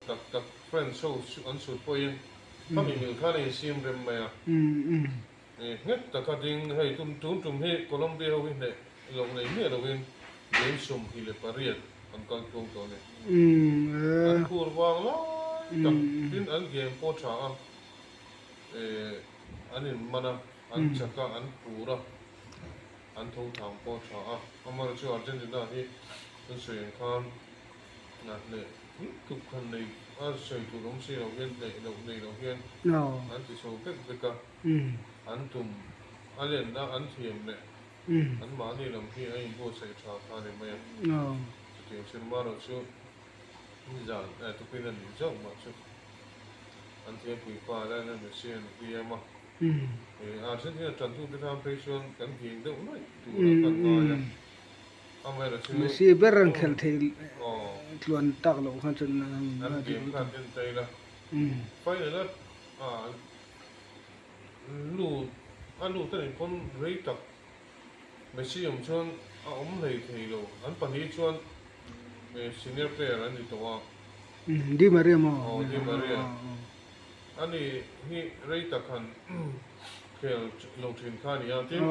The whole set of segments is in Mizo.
Tak tak French ho an sut pawhin khami mil khan a insiam rem mai a. Nghet taka ding hei tun tun tum hi Colombia ho hi hneh loh nei miah lovin game 28 an kal tluang tawh a ni. An phur vang lai tak tin an game pawh tha a, an inman a, an chak a, an phur a, an tho thang pawh tha a. Amaherawhchu Argentina hi an sawi ang khan Hneh tuk khan nei a sawi tur awm si lo hian hneh loh nei loh hian an ti chho vek vek a, an tum a lenna an thiam leh an mahni lam hi a inbuatsaih tha kha a ni mai a. Chutiang chu marawh chu nizan tukin a nih zauh mah chu an thiampui pa Lionel Messi an hliam a, Argentina tantute tan phei chuan kan nghing deuh laih turah kan ngai a. Messi ber an khelh theih tluan tak loh khan chuan an game khan en ta ila final a lut a lut a nih pawn rei tak Messi awm chuan a awm hlei thei lo an pahnih chuan senior player an ni tawh a Di Maria maw aw Di Maria ani hi rei tak han khel lo thin kha a ni a tin.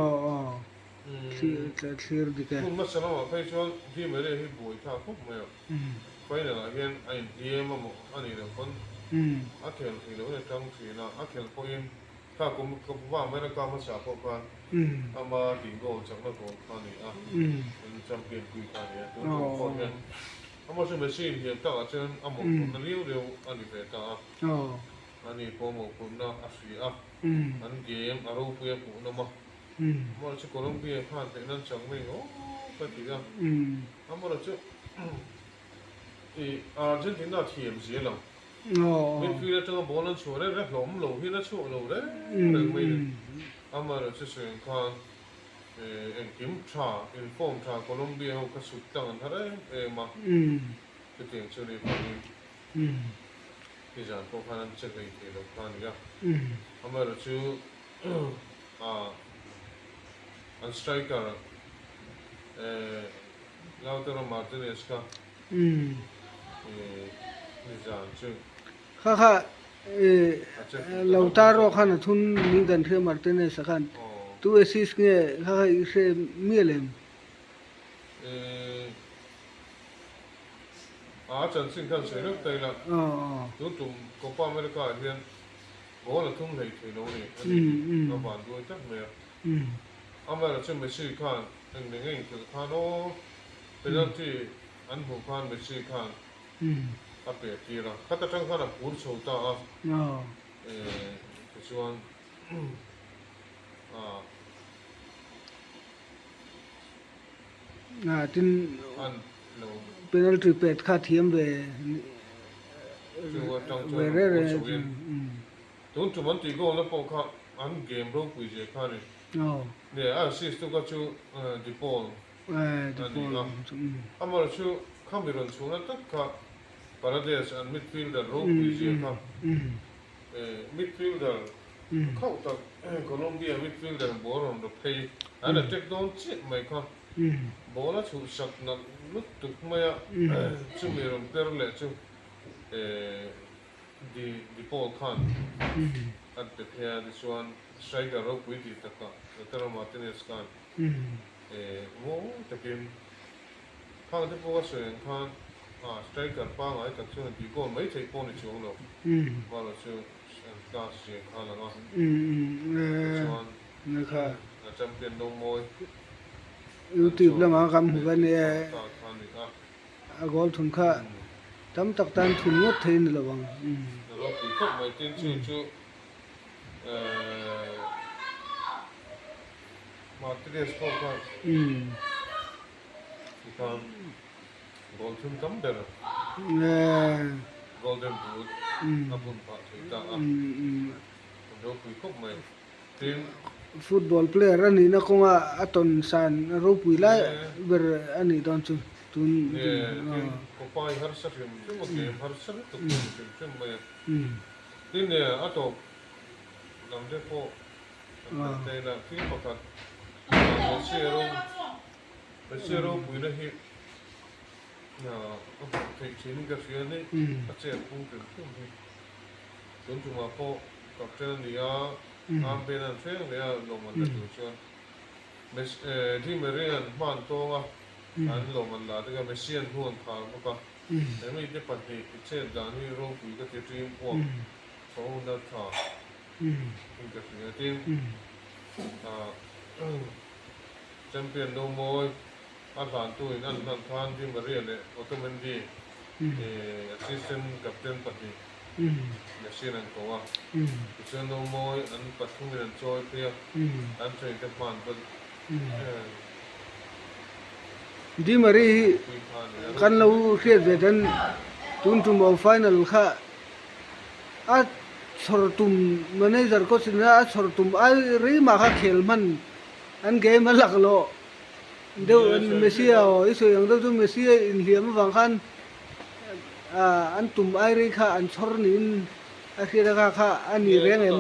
Thlir dik e. Hun hmasa lamah phei chuan Di Maria hi buai thlak khawp mai a. Final ah hian a inhliam a maw a nih loh pawn a khel thei loh in a tang thin a, a khelh pawhin kha kum va America hmasa pawh khan ama tih goal chakna goal kha a ni a, an champion pui kha a ni a, tun tum pawh hian amah chu Messi inhliam takah chuan a mawhphurhna riau riau a ni ve ta a, ani pawh mawhphurhna a hria a, an game a ropui a hmuhnawm a. Amaherawh chu Colombia khan theih nan chak mai ngawt ka ti a. Amaherawh chu i Argentina thiam zia lo. Midfield atanga ball an chhuah reng reng hlawm lo hian a chhuah lo reng reng mai ni. Amaherawh chu sawi khan engkim tha, inform tha Colombia ho kha sut tlang an har em em a. Chutiang chu ni vangin nizan pawh khan an che hlei thei lo kha a ni a. Amaherawh chu an striker Lautaro Martinez kha nizan chu Kha kha Lautaro khan a thun ning kan hria Martinez a khan tu assist nge kha kha i hre mial em? A chanchin khan sawi reuh ta ila tun tum Copa America ah hian Goal a thum hlei thei lo ni a ni a van duai tak mai a. Amaherawh chu Messi khan eng leh nge inkhelh khan aw penalty an hmuh khan Messi khan a pe tir a, khat atang khan a phur chho ta a, tichuan a Tin penalty pet kha thiam ve Chu atang chuan rawn phur chho in tun tum an tih goal na pawh kha an game ropui zia kha a ni. Nge a assist tu kha chu De Paul a ni a, amaherawh chu khami rawn chhuahna tak kha Paredes an midfielder ropui zia kha midfielder khauh tak Colombia midfielder ball rawn rawp phei an attack dawn chiah mai kha. Ball a chhuhsak nalh lutuk mai a, chumi rawn per leh chu Di Di Paul khan a pe phei a, tichuan striker ropui tih takah Lautaro Martinez khan mawi takin khang te pawh a sawi ang khan striker pangngai tak chuan a tih goal mai theih pawh a ni chuang lo, mahlo chu an class zia kha a lang a, tichuan a champion no mawi. YouTube lamah kan hmu ve nia a goal thun kha tam tak tan thun ngawt thei a ni lo ang. Ropui khawp mai tin chu chu Martinez pawh khan tikhan goal thun tam ber golden boot a bun phah thei ta a ropui khawp mai. Football player a nihna kawnga a tawn san ropui lai ber a nih dawn chu tun A hmuh theih thin in ka hria ni. A chet phung hrim hrim hi. Tun tumah pawh captain a ni a, armband an hreng leh a lawm an la tur chuan Di Maria an hman tawng a, an lawm an la tek a, Messi an hnu an khar bawk a. He mite pahnih i chet dan hi ropui ka ti team work tho na tha in ka hria. Tin, champion no mawi a hlantu in an hlan khan Di Maria leh Otamendi assistant captain pahnih Messi an ko a. Tichuan no mawi an pathumin an chawi phei a, an train te hman va Di Maria hi kan lo hriat ve dan tun tum aw final kha a chhawr tum manager coach in a chhawr tum ai rei mah kha khel hman an game a lak loh deuh an Messi a aw i sawi ang deuh chu Messi a inhliam avang khan ah an tum ai rei kha an chhawr niin a hriat a kha kha a ni reng em.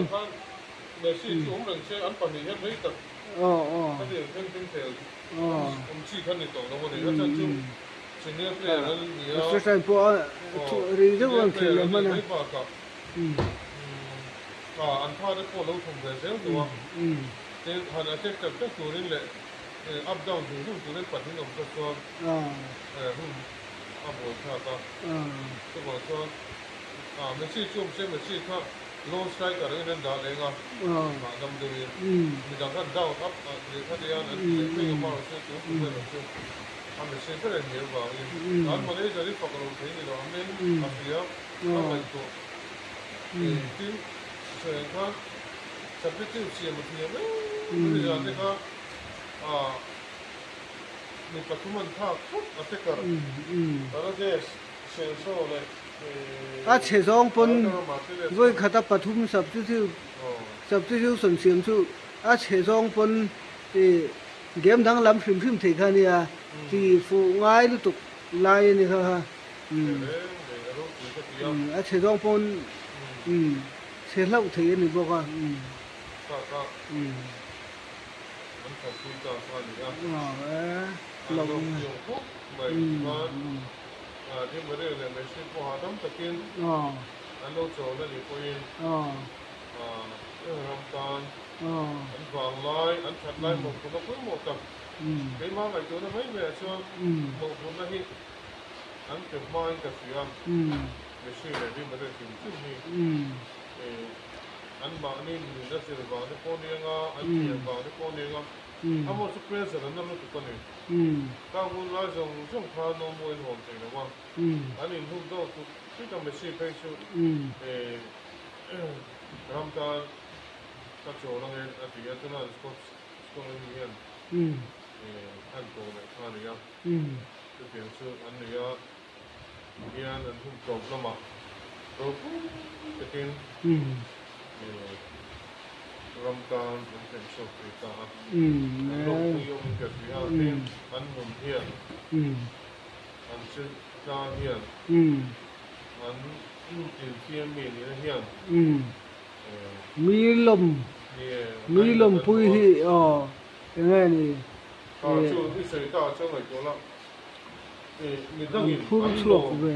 Messi chu awm reng se an pahnih hian rei tak khatiang thleng thleng thel awm chi kha ni tawh lo a ni. A chhan chu senior player an ni a, senior player an nih mai bakah an fate pawh lo thawm ve zel tawh a, tin han attack tak tak turin leh up down zung zung turin pahnih awm kha chuan hun a buai thlak a, chuvang chuan Messi chu awm se Messi kha Lone striker angin an dah leng a, hahdam deuhin midang khan down up ah leh kha te hian an ti leh mai a, mahse tun tum erawh chu a machine ber en nih avangin an manager hi fak lo thei ni lo a men a hria a ngaihtuah tin sawi ang khan substitute siam a thiam em em a ni te kha mi pathum an thlak thut a taker Paredes Senso leh A chhe zawng pawn vawi khata pathum substitute substitution siam chu a chhe zawng pawn ih game dang lam hrim hrim thei kha ania ti fuh ngai lutuk lai a ni kha kha umm a chhe zawng pawn umm chhe hlauh thei a ni bawk a umm umm umm. Di Maria leh Messi pawh hahdam takin an lo chawl a nih pawhin ram tan an vang lai, an that lai mawhphurhna pawimawh tak keimah ngaihtuahna mai maiah chuan mawhphurhna hi an pe hmain ka hria. Messi leh Di Maria hrim hrim hi anmahni nun a zir vang te pawh ni anga, an thiam vang te pawh ni anga, amaw chu pressure an na lutuk a ni. Ka hun lai zawng zawng kha Nomo in hawn thei lo a, an inhum dawt tuk tuk a Messi phei chu ram tan ka chawl ange a ti a, tuna an Scotland hian an tawh leh kha a ni a, chutiang chu an nei a, hian an hum tawp lamah ropui takin ram tan an thlen chhuak thei ta a, an lawmpui awmin ka hria a, tin an nun hian an chilhla hian an infiam mi nihna hian Mi lawm mi lawmpui hi aw enge ni. Chu i sawi ta chuan ngaihtuah la. An phur chhuak ve.